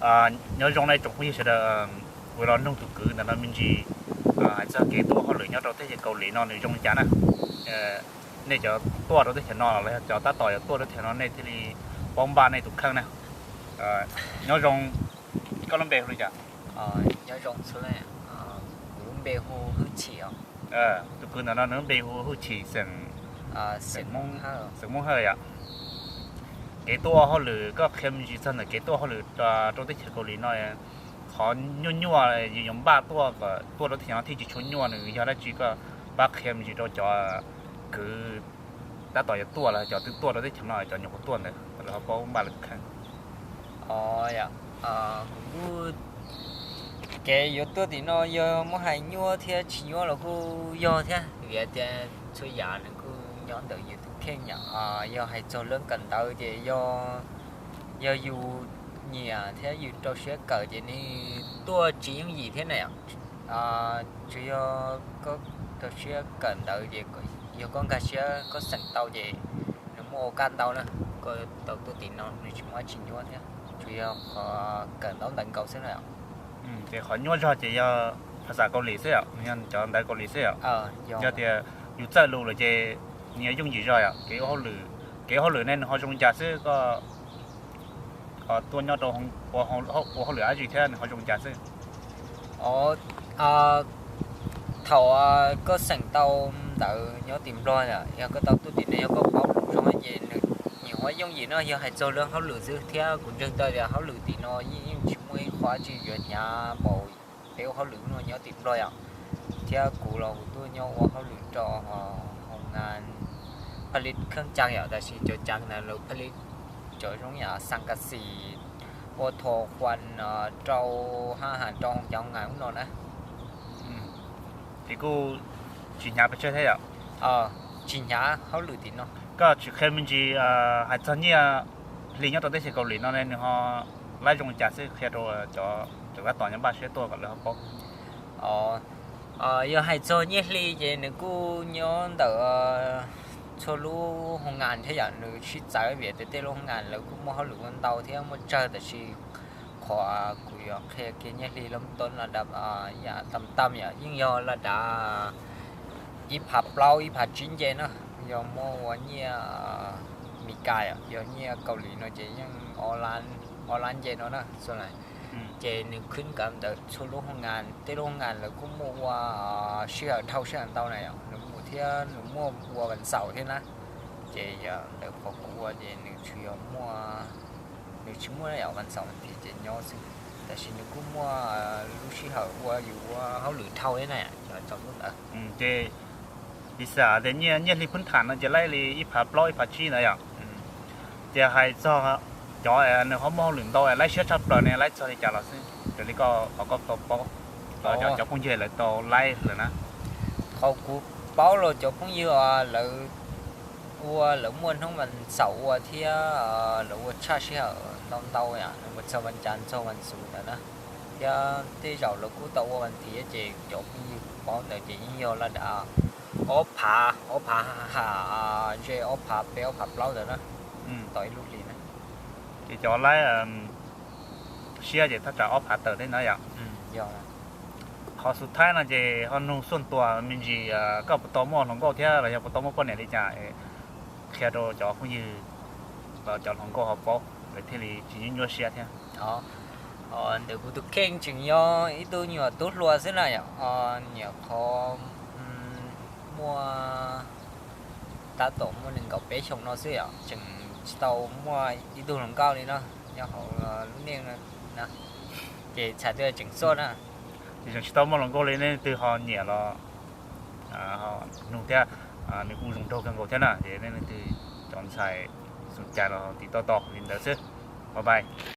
Nyob zoo nej tsoom phooj ywg sawv daws, kuv los nug tus kwv ntawm no me ntsis hais txog kev tuaj hauj lwm nyob rau teb chaws Kaus Lim no nws zoo li cas na. Nej cov tuaj rau teb chaws no los yog cov tab tom yuav tuaj rau teb chaws no nej thiaj li paub npaj nej tus kheej na. Nyob zoo, koj lub npe hu li cas? Nyob zoo, kuv lub npe hu Hwj Chim os. Tus kwv ntawm no nws lub npe hu Hwj Chim, xeem Hmoob Hawj yom. Kev tuaj ua hauj lwm, koj qhia me ntsis txog ntawm kev tuaj hauj lwm rau teb chaws Kaus Lim no, qhov nyuaj nyuaj yus yuav npaj tuaj kom tuaj rau teb chaws no thiaj tsis tshua nyuaj nws yog dab tsi, koj pab qhia me ntsis rau cov kwv tab tom yuav tuaj los cov twb tuaj rau teb chaws no cov nyuam qhuav tuaj ntawd kom lawv ho paub npaj lawv tus kheej. Os, kuv kuj, kev yuav tuaj tim no yog muab hais nyuaj thiab tsis nyuaj los kuj yog thiab, vim tias txhua yam nws kuj nyob ntawm yus tus kheej yom. Yog hais txog lub kawm ntawv ces yog yus nyiam thiab yus rau siab kawm ces nws tuaj tsis yooj yim thiab na yom. Tsuas yog koj rau siab kawm ntawv ces yog koj nkag siab koj xeem tau ces nws muaj ua kaj ntau na. Koj tau tuaj tim no nws tsis muaj dab tsi nyuaj thiab, tsuas yog qhov kawm ntaub ntawv nkaus xwb na. Ces qhov nyuaj zog ces yog phas xas Kaus Lim xwb yom, yog cov ntawv Kaus Lim xwb yom. Yog tias yus txawj lus lawm ces nws yuav yooj yim zog yom. Kev ua hauj lwm, kev ua hauj lwm ne nws ho zoo li cas xwb, koj ho tuaj nyob rau ua hauj lwm dab tsi thiab nws ho zoo li cas xwb? Thaum koj xeem tau ntawv nyob tim Nplog yom, yog koj tau tuaj tim no yog koj paub lus zoo ces nws nyuam qhuav yooj yim no. Yog hais txog lub hauj lwm xwb thiab kuv ntseeg tau tias hauj lwm tim no yeej tsis muaj ib qho dab tsi yuav hnyav npaum peb ua hauj lwm no nyob tim Nplog yom. Thiab kuv los kuv tuaj nyob ua hauj lwm rau hoo ngas pha li kheej cag yom, tab sis cov cag ntawd lawv pha li cov zoo yam xas kas xis, ua thom khuas rau hab has rau cov hoo ngas ub no na. Ces kuj tsis hnyav pes tsawg thiab yom. Tsis hnyav hauj lwm tim no. Koj tsis qhia me ntsis hais txog nyiaj hli nyob rau teb chaws Kaus Lim no ne nws ho laib zoo li cas xwb, qhia rau cov tab tom nyob npaj siab tuaj kom lawv ho paub. Yog hais txog nyiaj hli ces nws kuj nyob ntawm txhua lub hoo ngas thiab yom, nws sib txawv vim tias tej lub hoo ngas lawv kuj muaj hauj lwm ua ntau thiab muaj tsawg, tab sis qhov kuv yuav qhia kiag nyiaj hli lub toob la dab yam tam tam yom, yeej yog la dab ib phav plaub ib phav tsib nce na, yog muab ua nyiaj Mes Kas yom, yog nyiaj Kaus Lim no ces yeej ob lab nce no na. Ces nws khwb kav ntawm txhua lub hoo ngas, tej lub hoo ngas lawv kuj muaj ua sij hawm dhau sij hawm ntau na yom, nws mus thiab nws muaj ua vas xaum thiab na. Ces ntawm qhov kuv ua ces nws tsuas yog muaj, nws tsis muaj yom, vas xaum vas tiv ces nyob xwb, tab sis nws kuj muaj lub sij hawm ua yus ua hauj lwm dhau thiab na, yog txog hnub ntawd. Ces piv xam tias nyiaj hli phwb tham no ces laib li ib phav plaub ib phav tsib ntawd yom. Ces hais txog cov nws ho muaj hauj lwm ntau laib siab tshaj plaws ne laib txog li cas los xwb, raws li koj qhov koj tau paub, cov phooj ywg lawv tau laib lawm na. Qhov kuv paub los cov phooj ywg lawv ua, lawv muaj hnub vas xaum ua thiab lawv ua tshaj sij hawm ntau ntau yom, nws mus txog vas cas txog vas xuv ntawd na. Thiab tej zaum lawv kuj tau ua vas thiv ces cov phooj ywg kuv paub ntawd ces yeej yog la dab ob phav, ob phav ham ze ob phav peb ob phav plaub ntawd na, tau ib lub hli na. Ces cov laib siab ces thaj tsam ob phav tawm thiab ntawd yom. Qhov xub thaib no ces ho nug xuaj tuas me ntsis, koj puas tau muaj hluas nkauj thiab los yog puas tau muaj poj niam li cas, qhia rau cov phooj ywg los cov hluas nkauj ho paub lawv thiaj li tsis nyuaj nyuaj siab thiab. Ntawm kuv tus kheej tseem yog ib tug nyuam tub hluas xwb na yom, nyuam qhuav muaj tab tom muaj nees nkaum peb xyoos no xwb yom, tseem tsis tau muaj ib tug hluas nkauj li no nyob hauv lub neej na. Ces txhais tias tseem xuaj na. Ces tseem tsis tau muaj hluas nkauj li, nej leej twg ho nyiam los nug thiab, nws kuj zoo nraug kawg nkaus thiab na, ces nej leej twg cov ntxhais xum cai los tiv tauj tau li ntawd xwb. Bye bye.